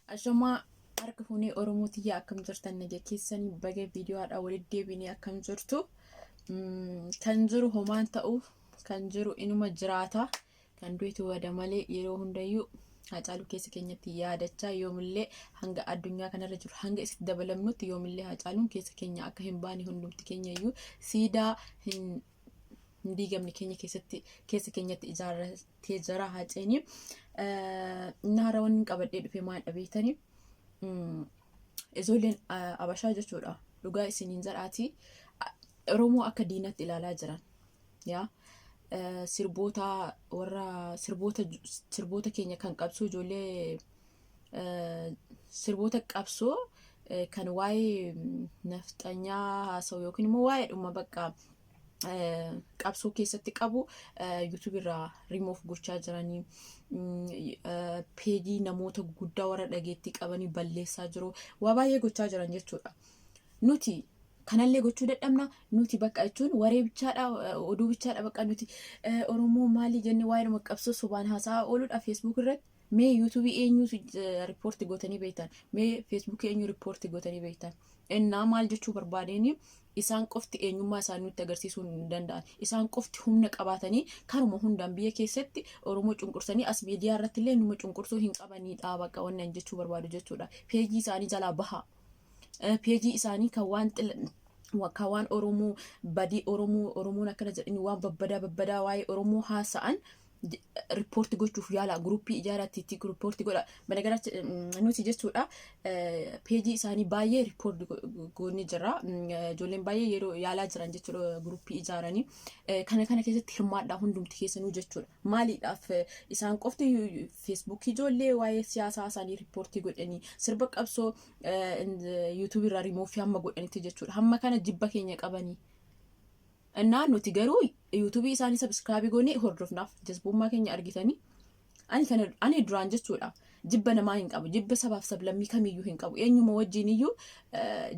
Ashamaa harka fuunee Oromoo tiyya, akkam jirtan? Naga keessanii? Baga viidiyoo haadhaa walitti deebinee. Akkam jirtu? Kan jiru homaan ta'u, kan jiru inuma jiraata. Kan du'etu wada malee yeroo hundayyuu Haacaaluu keessa keenyatti yaadachaa, yoomillee hanga addunyaa kanarra jiru, hanga isitti dabalamnutti, yoomillee Haacaaluun keessa keenya akka hin baane, hundumti keenya iyyuu siidaa hin hin diigamne keenya keessatti, keessa keenyatti ijaarratee jira Haaceeni. Inni haaraa wanni qabadhee dhufe maal dhabeetanii? Ijoolleen Abashaa jechuudha. Dhugaa isiniin jedhaati. Oromoo akka diinatti ilaalaa jiran. Yaa sirboota warra sirboota keenya kan qabsoo, ijoollee sirboota qabsoo kan waa'ee nafxanyaa haasa'u yookiin immoo waa'ee dhuma bakka qabsoo keessatti qabu YouTube irraa rimuuf gochaa jiranii, peejii namoota guguddaa warra dhageettii qabanii balleessaa jiru, waa baay'ee gochaa jiran jechuudha. Nuti kanallee gochuu dadhabna. Nuti bakka jechuun waree bichaadha, oduu bichaadha. Bakka nuti Oromoo maalii jenne waa'ee qabsoo sobaan haasa'aa ooluudha Facebook irratti. Mee YouTubeii eenyu report gootanii beektan? Mee Facebookii eenyu report gootanii beektan? Innaa maal jechuu barbaadeen, isaan qofti eenyummaa isaanii nutti agarsiisuu hin danda'an. Isaan qofti humna qabaatanii karuma hundaan biyya keessatti Oromoo cunqursanii as miidiyaa irratti illee numa cunqursuu hin qabanidha, bakka wannan jechuu barbaadu jechuudha. Peejii isaanii jalaa baha. Peejii isaanii kan waan Oromoo badii, Oromoo Oromoon akkana jedhanii waan babbadaa babbadaa waa'ee Oromoo haasa'an report gochuuf yaala, groupii ijaaraatti itti report godha. Banagaraatti nuti jechuudha peejii isaanii baay'ee report goonee jira. Ijoolleen baay'ee yeroo yaalaa jiran jechuudha groupii ijaaranii. Kana keessatti hirmaadhaa hundumti keessanuu jechuudha. Maaliidhaaf isaan qofti Facebookii ijoollee waa'ee siyaasaa isaanii report godhanii sirba qabsoo YouTubeii irraa rimuufii hamma godhanitti jechuudha. Hamma kana jibba keenya qabanii. Innaa nuti garuu YouTubeii isaanii subscribe goonee hordofnaaf jazbummaa keenya argitanii. Ani kana ani duraan jechuudha jibba namaa hin qabu, jibba sabaaf sablammii kamiyyuu hin qabu, eenyuma wajjin iyyuu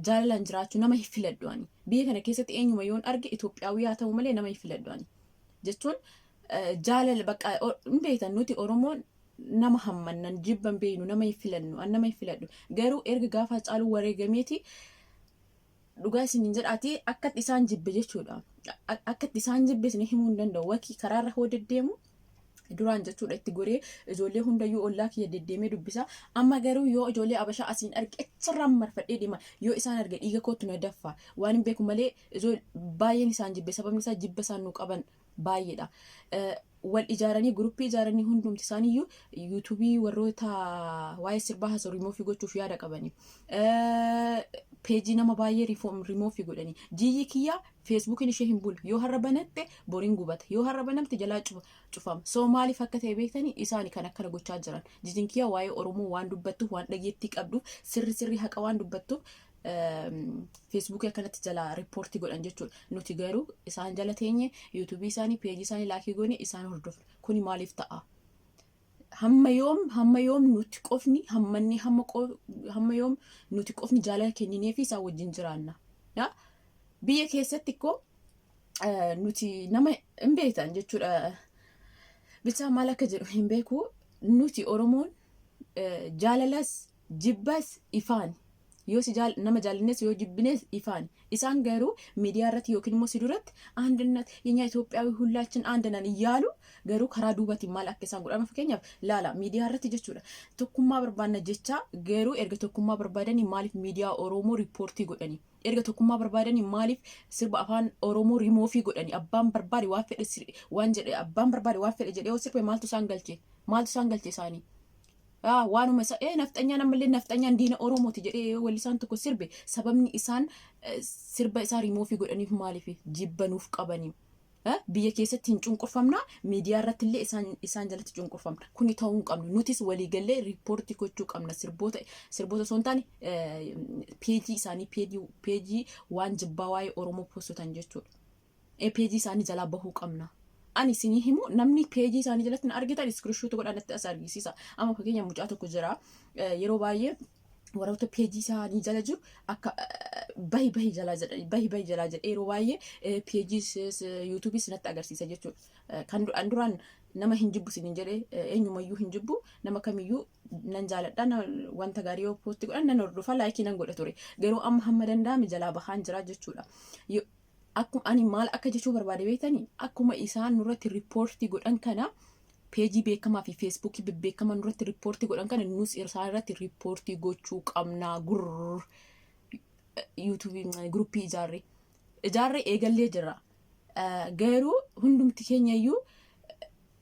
jaalalaan jiraachuu nama hin filadhu. Ani biyya kana keessatti eenyuma yoon arge, Itoophiyaawii haa ta'u malee, nama hin filadhu. Ani jechuun jaalala bakka hin beektan, nuti Oromoon nama hammannan jibba hin beeknu, nama hin filannu, an nama hin filadhu. Garuu erga gaafa Caaluu wareegameeti, dhugaa isiniin jedhaati, akkatti isaan jibbe jechuudha. Akkatti isaan jibbe isin himuu hin danda'u. Wakii karaarra hoo deddeemu duraan jechuudha itti goree ijoollee hundayyuu ollaa kiyya deddeemee dubbisa. Amma garuu yoo ijoollee Abashaa asiin arge achirraan marfadhee deema. Yoo isaan arge dhiiga kootu na daffa. Waan hin beeku malee baay'een isaan jibbe. Sababni isaa jibba isaan nu qaban baay'eedha. Wal ijaaranii, groupii ijaaranii, hundumti isaaniiyyuu YouTubeii warroota waa'ee sirbaa haasa'u rimuufii gochuuf yaada qabani. Peejii nama baay'ee rimuufii godhanii. Jiyyii kiyyaa Facebookiin ishee hin bulu. Yoo har'a banatte boriin gubata. Yoo har'a banamte jalaa cufama. So maaliif akka ta'e beektanii? Isaani kan akkana gochaa jiran. Jijjiin kiyyaa waa'ee Oromoo waan dubbattuuf, waan dhageettii qabduuf, sirri sirri haqa waan dubbattuuf Facebookii akkanatti jala report godhan jechuudha. Nuti garuu isaan jala teenye YouTubeii isaanii, peejii isaanii like goone isaan hordofna. Kuni maaliif ta'a? Hamma yoom nuti qofni hammanni hamma yoom nuti qofni jaalala kenninee fi isaan wajjin jiraanna? Biyya keessatti ikkoo nuti nama hin beektan jechuudha. Bichaa maal akka jedhu hin beeku. Nuti Oromoon jaalalas jibbas ifaan, yoo si nama jaallannes yoo jibbines ifaan. Isaan garuu miidiyaa irratti yookiin immoo si duratti አንድነት የኛ ኢትዮጵያዊ ሁላችን አንድ ነን እያሉ garuu karaa duubatiin maal akka isaan godhan, fakkeenyaaf laala, miidiyaa irratti jechuudha tokkummaa barbaanna jecha. Garuu erga tokkummaa barbaadanii maaliif miidiyaa Oromoo report godhanii? Erga tokkummaa barbaadanii maaliif sirba afaan Oromoo rimuufii godhanii? Abbaan barbaade waan fedhe waan jedhe, abbaan barbaade waan fedhe jedhee yoo sirbe maaltu isaan galche? Maaltu isaan galche isaanii? Waanuma isa nafxanyaan ammallee nafxanyaan diina Oromooti jedhee yoo wallisaan tokko sirbe, sababni isaan sirba isaa rimuufii godhaniif maaliif? Jibba nuuf qabanii. Biyya keessatti hin cunqurfamna, miidiyaa irratti illee isaan jalatti cunqurfamna. Kuni ta'uu hin qabnu. Nutis waliigallee report gochuu qabna. Sirboota osoo hin taane peejii isaanii, peejii waan jibbaa waa'ee Oromoo postotan jechuudha. Peejii isaanii jalaa bahuu qabna. Ani isinii himu, namni peejii isaanii jalatti na argitan screenshot godhaa natti as argisiisa. Amma fakkeenya mucaa tokko jira. Yeroo baay'ee warroota peejii isaanii jala jiru akka bahi bahi jalaa jedha, bahi bahi jalaa jedhee yeroo baay'ee peejii YouTubeii natti agarsiisa jechuudha. Kan duraan Nama hin jibbu isiniin jedhee, eenyumayyuu hin jibbu, nama kamiyyuu nan jaaladha. Wanta gaarii yoo post godhan nan hordofa, like nan godha ture. Garuu amma hamma danda'ame jalaa bahaan jira jechuudha. Akkuma ani maal akka jechuu barbaade beektanii, akkuma isaan nurratti report godhan kana, peejii beekamaa fi Facebookii bebbeekamaa nurratti report godhan kana, nus isaan irratti report gochuu qabnaa. Gurr YouTubeii groupii ijaarree eegallee jira. Garuu hundumti keenya iyyuu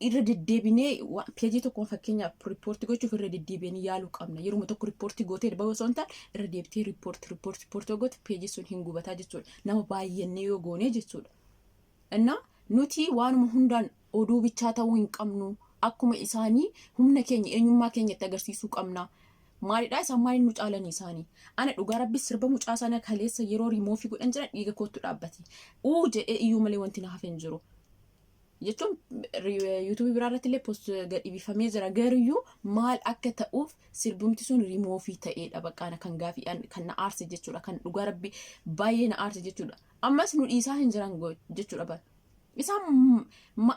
irra deddeebinee peejii tokko fakkeenyaaf report gochuuf irra deddeebiinee yaaluu qabna. Yeruma tokko report gootee bahuu osoo hin taane, irra deebitee report report report goote, peejii sun hin gubataa jechuudha. Nama baay'annee yoo goonee jechuudha. Innaa nuti waanuma hundaan oduu bichaa ta'uu hin qabnu. Akkuma isaanii humna keenya, eenyummaa keenya itti agarsiisuu qabna. Maalidhaa isaan, maaliin nu caalanii isaanii? Ana dhugaa rabbi, sirba mucaa sana kaleessa yeroo riimoofii godhan jiran dhiiga kootu dhaabbate. Uu jedhee iyyuu malee wanti na hafe hin jiru. Jechuun YouTubeii biraa irratti illee post gadhiifamee jira. Garuyyuu maal akka ta'uuf sirbumti sun riimoofii ta'eedha. Bakka kan gaafii kan na aarse jechuudha. Kan dhugaa rabbi baay'ee na aarse jechuudha. Ammas nu dhiisaa hin jiran jechuudha bara. Isaan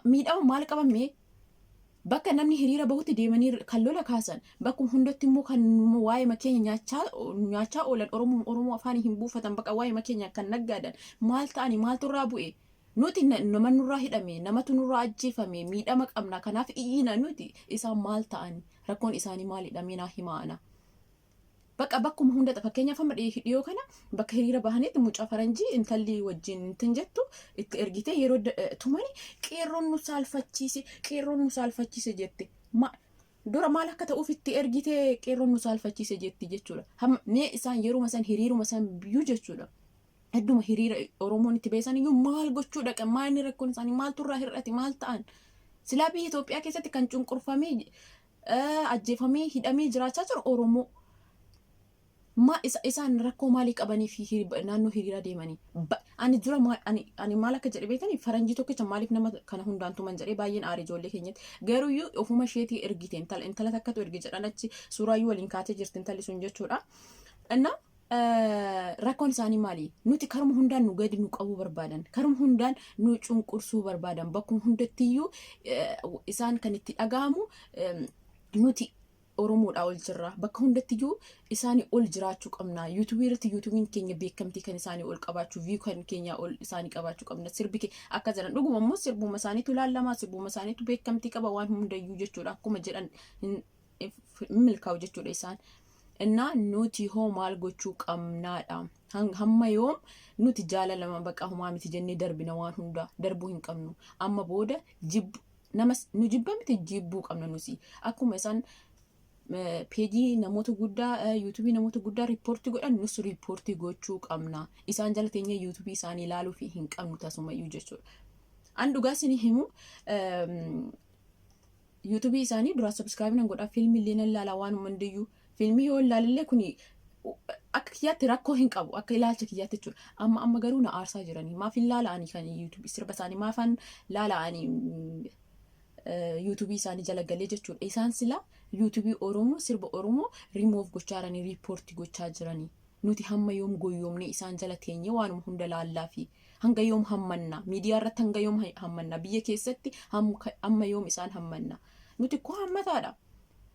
miidhama maal qabamee bakka namni hiriira bahutti deemanii kan lola kaasan, bakkuma hundatti immoo kan waa'ee makeenya nyaachaa nyaachaa oolan, Oromoo Oromoo afaanii hin buufatan, bakka waa'ee makeenya kan naggaadan maal ta'anii, maaltu irraa bu'e? Nuti nama nurraa hidhame, namatu nurraa ajjeefame, miidhama qabna, kanaaf iyyina nuti. Isaan maal ta'ani? Rakkoon isaanii maalidha? Minaa himaana. Bakka bakkuma hunda, fakkeenyaaf amma dhiyoo kana bakka hiriira bahanitti mucaa faranjii intalli wajjin intin jettu itti ergitee yeroo tumani, "Qeerroon nu saalfachiise, qeerroon nu saalfachiise" jette. Dura maal akka ta'uuf itti ergitee "Qeerroon nu saalfachiise" jetti jechuudha. Mee isaan yeruma san hiriiruma san biyyuu jechuudha. Hedduma hiriira Oromoon itti beesan iyyuu maal gochuu dhaqan? Maal inni rakkoon isaanii? Maaltu irraa hir'ate? Maal ta'an? Silaa biyya Itoophiyaa keessatti kan cunqurfamee, ajjeefamee, hidhamee jiraachaa jiru Oromoo. Ma isaan rakkoo maalii qabanii fi naannoo hiriira deemanii? Ani dura ani maal akka jedhe beektanii? Faranjii tokkicha maaliif nama kana hundaan tuman jedhee baay'een aare ijoollee keenyatti. Garuuyyuu ofuma isheetii ergite, intala takkatu erge jedhan, achi suuraayyuu waliin kaatee jirti intalli sun jechuudha. Innaa rakkoon isaanii maali? Nuti karuma hundaan nu gadi nu qabuu barbaadan. Karuma hundaan nu cunqursuu barbaadan. Bakkuma hundattiyyuu isaan kan itti dhaga'amu nuti Oromoodhaa ol jirra. Bakka hundattiyyuu isaanii ol jiraachuu qabna. YouTubeii irratti YouTubeiin keenya beekamtii kan isaanii ol qabaachuu, view kan keenya ol isaanii qabaachuu qabna. Sirbi akka jedhan dhuguma immoo sirbuma isaaniitu ilaallama, sirbuma isaaniitu beekamtii qaba waan hundayyuu jechuudha. Akkuma jedhan hin milkaa'u jechuudha isaan. Innaa nuti hoo maal gochuu qabnaadha? Hamma yoom nuti jaalalama bakka homaa miti jennee darbina? Waan hundaa darbuu hin qabnu. Amma booda jibbu nama nu jibba miti, jibbuu qabna nuti. Akkuma isaan peejii namoota guddaa, YouTubeii namoota guddaa report godhan, nus report gochuu qabna. Isaan jala teenyee YouTubeii isaanii ilaaluu fi hin qabnu tasumayyuu jechuudha. An dhugaa isin himu, YouTubeii isaanii duraa subscribe nan godhaa, fiilmii illee nan ilaalaa, waan hundayyuu fiilmii yoo ilaalallee kuni akka kiyyaatti rakkoo hin qabu, akka ilaalcha kiyyaatti jechuudha. Amma amma garuu na aarsaa jiranii. Maaf hin laala'anii kan YouTubeii sirba isaanii, maafan laala'anii YouTubeii isaanii jala galee jechuudha. Isaan sila YouTubeii Oromoo, sirba Oromoo rimuuf gochaa jiranii, report gochaa jiranii. Nuti hamma yoom goyyoomnee isaan jala teenyee waanuma hunda laallaa fi hanga yoom hammanna? Miidiyaa irratti hanga yoom hammanna? Biyya keessatti hamma yoom isaan hammanna? Nuti koo hammataadha.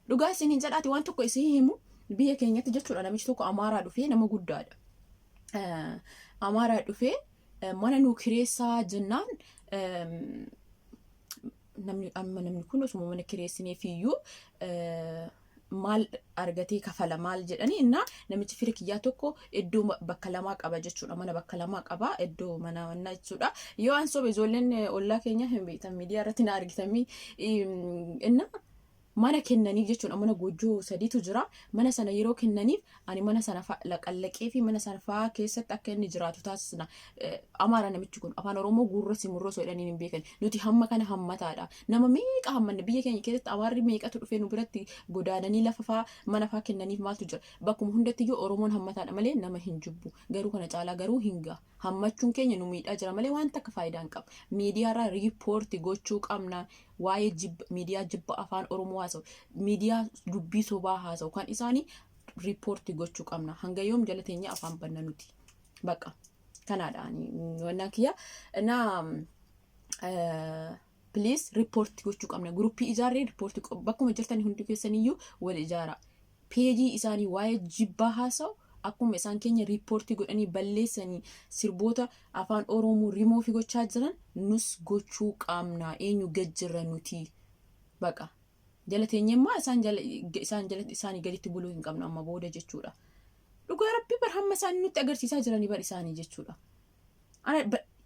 Dhugaa isiniin jedhaati, waan tokko isin himu, biyya keenyatti jechuudha, namichi tokko Amaaraa dhufee, nama guddaadha. Amaaraa dhufee mana nuu kireessaa jennaan, namni amma namni kun osuma mana kireessineef iyyuu maal argatee kafala maal jedhanii, innaa namichi fira kiyyaa tokko iddoo bakka lamaa qaba jechuudha, mana bakka lamaa qaba, iddoo mana manaa jechuudha. Yoo an sobe ijoolleen ollaa keenya hin beektan, miidiyaa irratti na argitamii. Innaa mana kennaniif jechuudha. Mana goojjoo sadiitu jira. Mana sana yeroo kennaniif, ani mana sana laqallaqee fi mana sana fa'aa keessatti akka inni jiraatu taasisna. Amaara namichi kun, afaan Oromoo gurra simurroo osoo jedhanii hin beekan. Nuti hamma kana hammataadha. Nama meeqa hammanna? Biyya keenya keessatti Amaarri meeqatu dhufee nu biratti godaananii lafa fa'aa, mana fa'aa kennaniif? Maaltu jira? Bakkuma hundatti iyyuu Oromoon hammataadha malee nama hin jibbu. Garuu kana caalaa garuu hin ga'a. Hammachuun keenya nu miidhaa jira malee waan takka faayidaa hin qabu. Miidiyaarraa report gochuu qabna. Waa'ee jibba miidiyaa, jibba afaan Oromoo haasa'u, miidiyaa dubbii sobaa haasa'u kan isaanii report gochuu qabna. Hanga yoom jala teenya afaan banna nuti? Bakka kanaadha ani wannaan kiyya. Na Please, report gochuu qabna. Groupii ijaarree report, bakkuma jirtan hundi keessaniyyuu wal ijaara. Pageii isaanii waa'ee jibbaa haasa'u akkuma isaan keenya report godhanii balleessanii sirboota afaan Oromoo rimuufii gochaa jiran, nus gochuu qabna. Eenyu gajjirra nuti? Baqa. Jala teenyemmaa isaan jala, isaan jala, isaanii gaditti buluu hin qabnu amma booda jechuudha. Dhugaa Rabbii bar, hamma isaan nutti agarsiisaa jiranii bar isaanii jechuudha.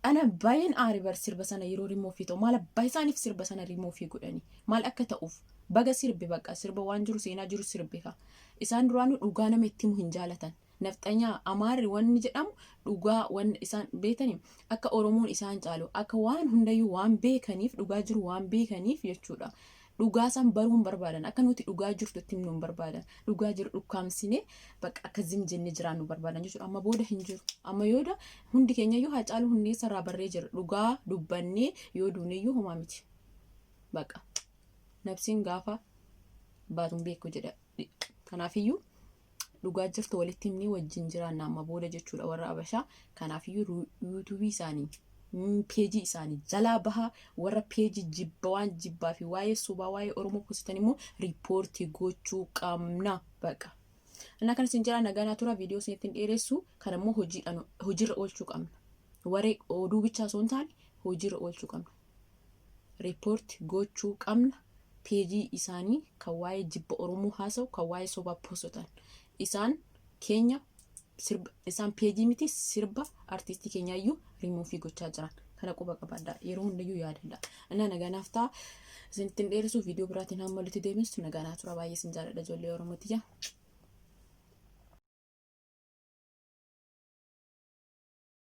Ana baay'een aare bar. Sirba sana yeroo rimuufii ta'u, maal abbaa isaaniif sirba sana rimuufii godhanii? Maal akka ta'uuf? Baga sirbe, baqa, sirba waan jiru, seenaa jiru sirbe ka. Isaan duraanuu dhugaa nama itti himu hin jaalatan. Nafxanyaa Amaarri wanni jedhamu dhugaa wanni isaan beekanii akka Oromoon isaan caalu, akka waan hundayyuu waan beekaniif, dhugaa jiru waan beekaniif jechuudha. Dhugaa san baruu hin barbaadan. Akka nuti dhugaa jirtu itti himnu hin barbaadan. Dhugaa jiru dhukkaamsine bakka akka zim jennee jiraannu barbaadan jechuudha. Amma booda hin jiru. Amma yooda hundi keenya iyyuu Haacaaluu Hundeessaa irraa barree jira. Dhugaa dubbannee yoo duuneyyuu homaa miti. Baqa. Nabsiin gaafa baatuun beeku jedha. Kanaafiyyuu dhugaa jirtu walitti himnee wajjin jiraanna amma booda jechuudha, warra Abashaa. Kanaafiyyuu YouTubeii isaanii, pageii isaanii jalaa bahaa. Warra pageii jibba, waan jibbaa fi waa'ee sobaa waa'ee Oromoo postitan immoo report gochuu qabna baqa. Innaa kan isin jira, nagaa tura. Viidiyoo isinitti hin dheeressu. Kan immoo hojiidhaan hojiirra oolchuu qabna. Waree oduu bichaa osoo hin taane hojiirra oolchuu qabna. Report gochuu qabna. Pageii isaanii kan waa'ee jibba Oromoo haasa'u, kan waa'ee sobaa postotan. Isaan keenya sirba isaan pageii miti, sirba artistii keenyaayyuu rimuufii gochaa jiran. Kana quba qabaadha. Yeroo hundayyuu yaadadha. Innaa nagaa naaf ta'a. Isinitti hin dheeressu. Viidiyoo biraatiin hamma walitti deebistu nagaa naa tura. Baay'ee isin jaalladha, ijoollee Oromootiyya.